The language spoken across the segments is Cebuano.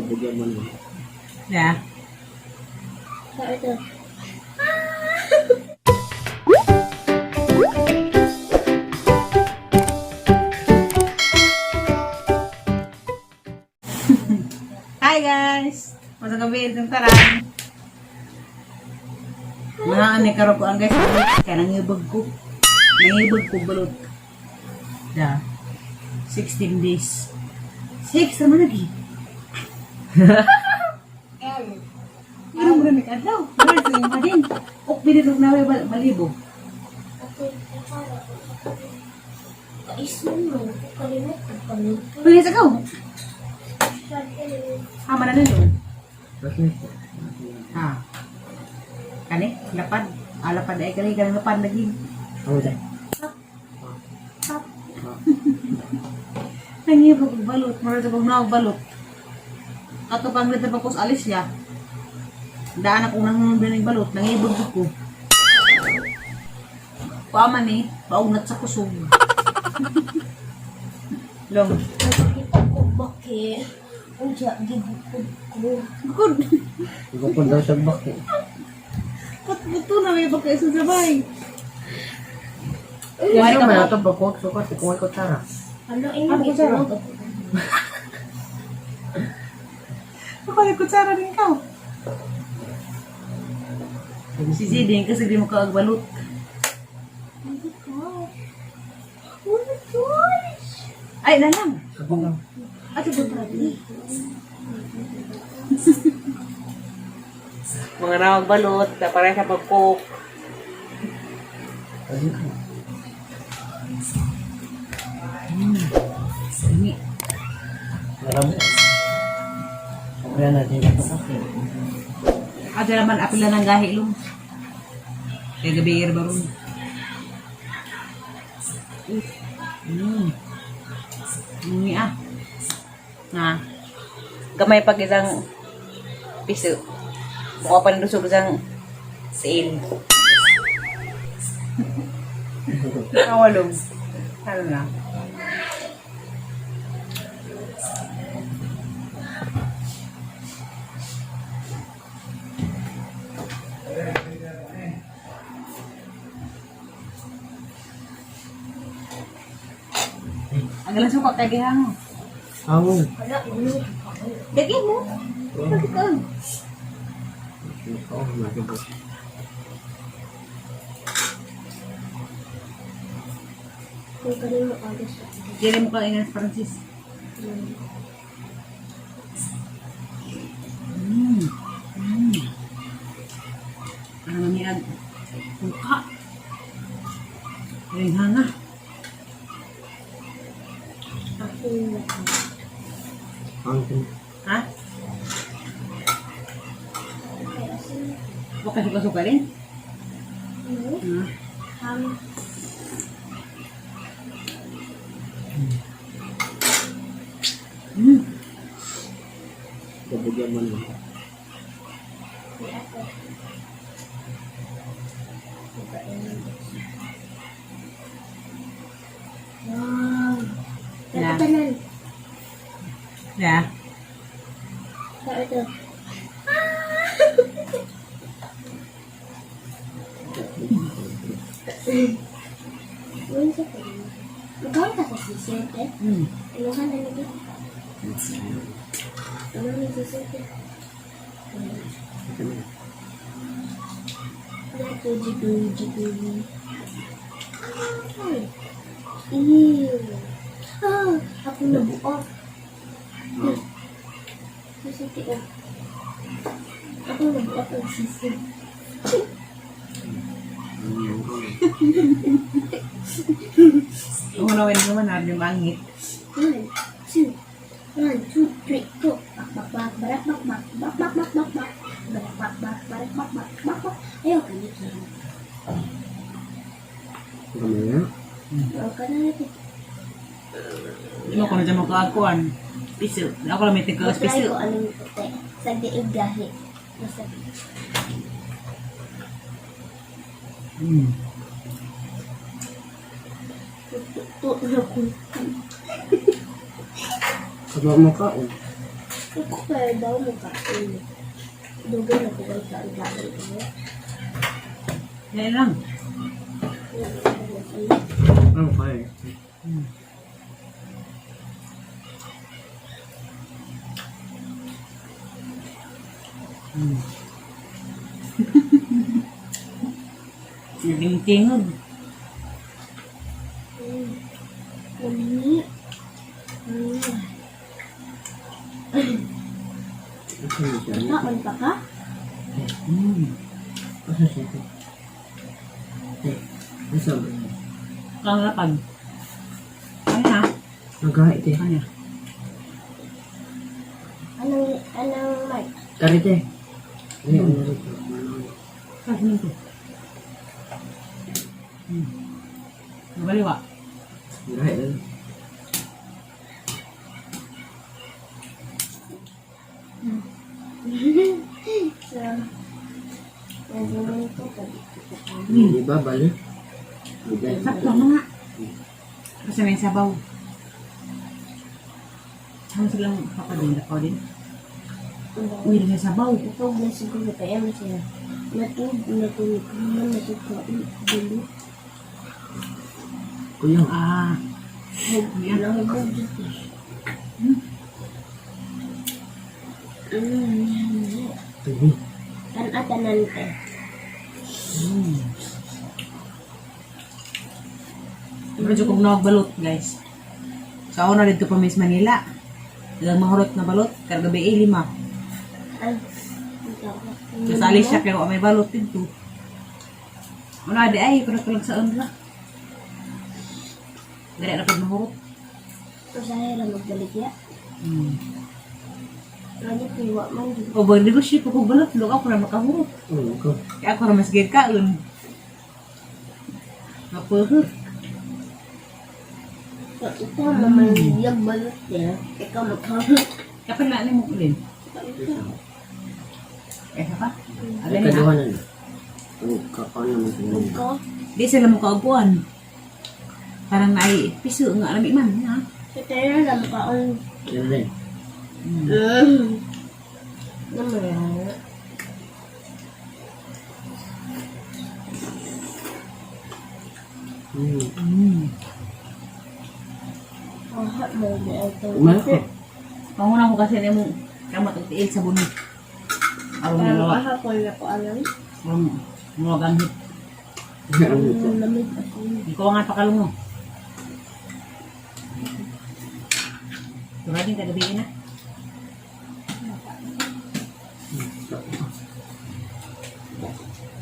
Kabugyan mo na. Yeah. Sa ito. Hi guys! Masang gabi itong taran. Mga ani karo ko ang guys. Kaya nangibag ko. Nangibag ko balot. Da. 16 days. 6 naman lagi. L. Ano mo na kadlaw? Ano sa iyong kadin? Ok, binilog na may malibo. Okay. Kaisun mo. Kalimot ko. Kalimot. Pwede sa kaw. Hama na nilo. Bakit? Ha. Kani, lapad. Ah, lapad ay kani, kani lapad lagi. Ano dyan? Pop. Nangibag og balot. Mura sa kong naog balot. Ato pang nito pa ko sa alis siya. Daan ako nang ng balot. Nangibag ko. Paman eh. Paugnat sa kusog. Long. Nakakita ko bakit. Unja, gibukod ko. Good. Ibukod daw sa bakit. Put-puto na may pagkaisa sabay. Ano man ito bakwag sukat? Ikuha ko tara. Ano, ini Ano ko, Sarah? Ako na kutsara din ka. Si Zidane kasi di mo kaagbalot. Oh my gosh. Oh my gosh. Ay, nalang. Sabong lang. Ate, butra din. Mga nawagbalot, na pareha sa pag-cook. Ano ka? Ini. Marami. Kaya natin ito kasi. Ato naman, apila ng gahi long. Kaya gabi ir baron. Ini ah. Na. Gamay pag isang piso. Mukha pa nusog isang sale. Kawalong. Ano na? Ang galang suka kay gihang. Amon. Wala, ano? Dagi mo. Bakit ka? Oh, maganda. Kung kanino aga siya. Dili mo ka ingat Francis. Ano mamiag? Mukha. Ay, hanga. Akin na. Ang Ha? Kaya asin. Huwag ka suka-suka rin? Ano? Ha? Ham. Kabugyan mo na. May ako. Wow. Na. Tanan. Yeah. Sa ito. Uy, sa tanan. Magkano ka sa sisip eh? Ano ka na nito? Ano na sisip eh? Ito na. Ano ito? Jibu, jibu. Ay. Ew. Ah, ako nabuo. Sisip eh. Ako nabuo ang sisip. Kung nawin naman, harap yung angit. One, two, one, two, three, go. Bak, bak, bak, barak, bak, bak, bak, bak, bak, bak, bak, barak, bak, bak, barak, bak, bak, bak, bak. Ayaw ka nito. Gamay na. Ayaw ka na nito. Di mo ko na dyan magkaakuan. Piso. Ako lang may tigkas Try piso. ko anong puti. Sa diig gahi. Basta. Tuto na ko. Sabag mo ka. Oh. Ako kaya daw makain. Dugay na ko kain kain ko. Yan lang. Ano kaya? Naging tingog. Mami. Mm. Asa na siya? Kaon pa ka? Asa siya? Eh, asa ba? Kang lapag. Ano na? Nagahit eh. Ano? Anong mic? Karite. Ay, ano rito? Ano? Kasi nito. Nabaliwa. Nagahit eh. So, nagulong ko pa dito ko pa. Di ba, bali? Bigay. Sakto na nga. Kasi may sabaw. Ano silang papadin? Ako din. Uy, may sabaw. Natug na siguro kaya mo siya. Natug, natulog naman, natug ka, dulo. Kuya. Ah. Nahubog dito. Mm. Tubi. Tan-atanan te. Medyo kong balot, guys. Sa una dito pa Miss Manila. Ilang mahurot na balot. Kargabi eh, 5. Ay, ikaw. Kasali siya pero may balot dito. Wala di ay, pero kulang sa unla. Dali na pag mahurot. Usahay ra magbalik ya. Lagi piwa man jud. O ba, negosyo ko kung balot, lok ako na makahurot. Oo, ko. Kaya ako na mas kaon. Mapuhot. So, ikaw naman yung balot niya. Ikaw magkahulot. Kapag na mo kulin. Eh, pa? Ay, Alin na? kaduha na na. Ang kakaon naman sa inyo. Ikaw, Di sila mo kaupuan. Parang naay piso nga lami man, ha? sa tayo na lang kaon. Yan rin. Mm. Naman. Aha, may ito. Umala ko. Panguna ko kasi nimo kamot og tiil sa buni. Aron Parang nalawa. aha ko na ko alam. Aron mo ganhit. Ano ito? Ang lamig ako. Ikaw nga pakalungo. Tura din kagabi na.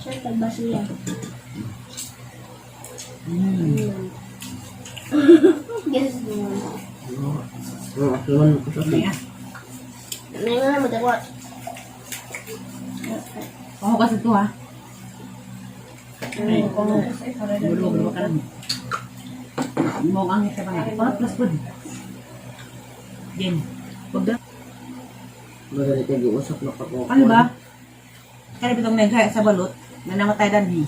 Siya tagbasiya. Mm. Yes, naman. Oo, asuhan ko sa May ah. Ngayon na magagawa. Pango kasi to ha. Gulo-gulo ka lang. Mo ang angit ka pa nga. Parang plus good. Jen. Wag na. Magalit nag-uusap na ako. Ano ba? Kaya bitong nagkaya sa balot, na namatay danhi.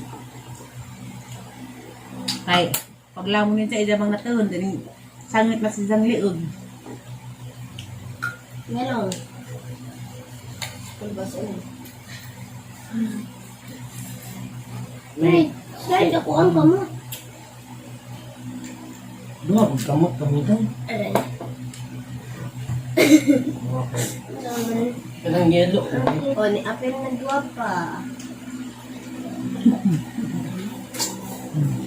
Kay, paglamon yun sa ijamang natuon, daning sangit na sa isang liog. Ngayon. Tagbasiya. Wait, slide ako ang kamo. Duha, kung kamot kamitan. Aray. Naman. Kanang yelo. O, ni Apel na duwa pa.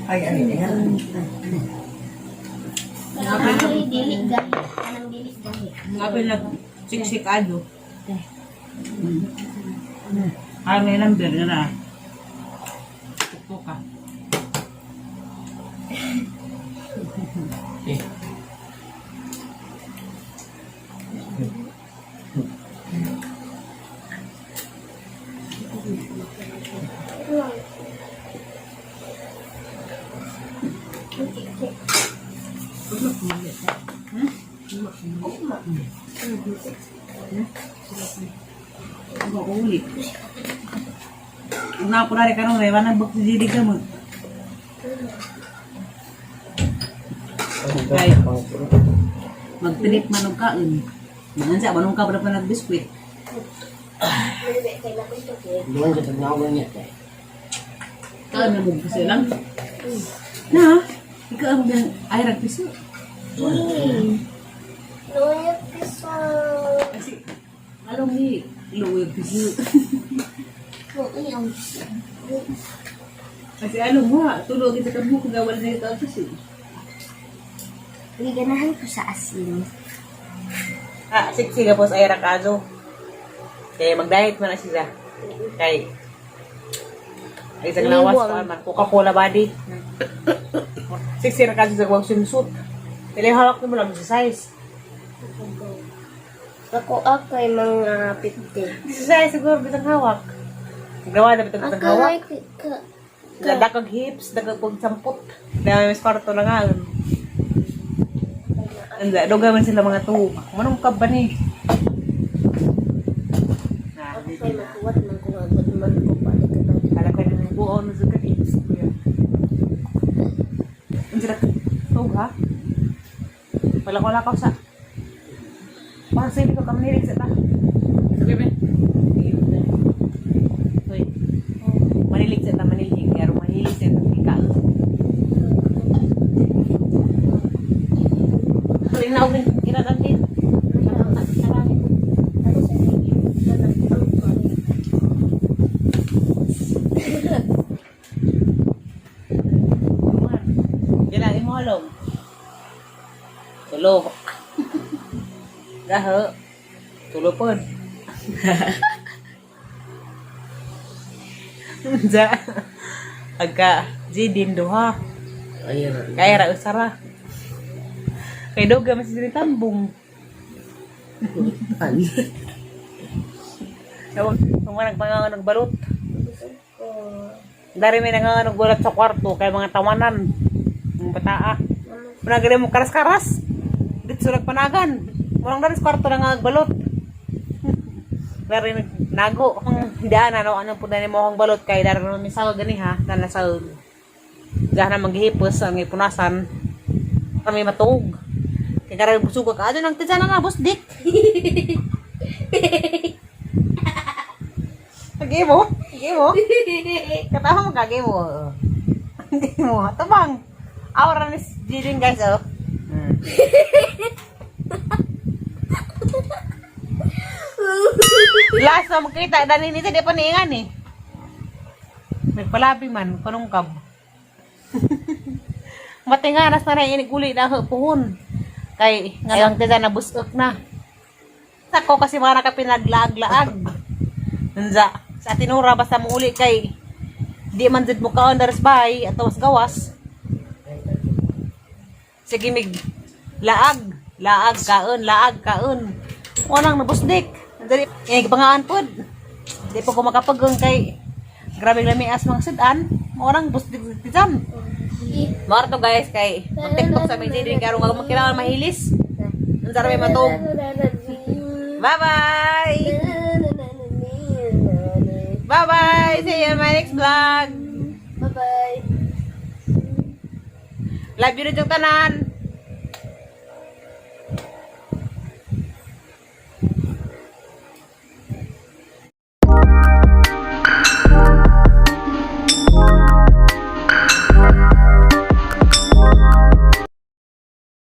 Ay, ay, ay. Kanang ako'y dili gahi. Kanang dili gahi. Nga pa nag siksik ado. Parang may number na na. Tukto ka. Eh. Ang uli. Una ko na rin karon, may wanang bagsidili ka mo. Ay. Magpilip man og kaon. Mangan sa manong ka pa nagbiskwit. Malibay kay na ko eh. Doon sa tagnawan niya kay. Ikaw na mo piso lang. Na, ikaw ang biyang ay rag piso. Luya piso. Kasi along ni luwi piso. Luya. Kasi along mo ha, tulog kita kamo kung wala na ito ang piso. Giganahan ko sa asin. Ah, siksiga po sa ay rakazo. Kaya mag-diet man na siya. Kay ay isang lawas pa man Coca-Cola body. Siksi ra kaso sa wag swimsuit. Dili hawak mo lang sa size. Ako ako ay mga 50. Di sa size siguro bitang hawak. Gawa na bitang Ako hawak. ay ka. Dakag hips, dakag kog sampot. Dami mas kwarto na nga. Anda, dugay man sila mga tuwa. Manong ka ba ni? Na, Ako ay makuwat man ko agad man ko balik ka na. Kala ko na buo na sa hips. Unsa ka tug ha? Wala ko lakaw sa. Parang sa ko kami sa ta. Sabi ba? Hoy. Manilig sa ta manilig pero manilig sa ta ika. Tuloy na og kinatan din. Kailangan imo halong. Tulo. Gaho. Tulo pod. Unsa? Agka jidin duha. Ay ra. Kaya ra usara. Kay doga mas diri tambong. An. Tawag kung nagpangangan og balot. Dari may nanganganog balot sa kwarto kay mga tawanan. Mga bataa. Muna gali mo karas-karas. Dito sa panagan. Walang dari sa kwarto na nga balot. Dari nago. Ang daan ano ano po na mo ang balot kay dari naman misal gani ha. Dala sa Diyan na maghihipos ang ipunasan. Kami matuog. Kay karay busog ka ano nang tidya na nga boss dik. Agi mo? Agi mo? Katawa mo kagi mo. Hindi mo. Tabang. Aura ni Jilin guys oh. Last na magkita, dali nito, di pa niingan eh. Nagpalabi man, kanungkab. Matinganas na na uli na puhon. Kay, ngayon tida na busok na. Sako kasi mga nakapinaglaag-laag. Nanza, sa tinura basta mo uli kay di man jud mo kaon daris bahay at tawas gawas. Sige mig laag, laag kaon, laag kaon. Unang nabusdik. Dali eh pangaan pod. Di pa ko makapagang kay grabe lami as mga sudan. Unang busdik diyan. Mara to guys kay mag TikTok sa may din karon nga magkailangan mahilis. Unsa ra may matog. Bye-bye. Bye-bye. See you in my next vlog. Bye-bye. Love you rin yung tanan.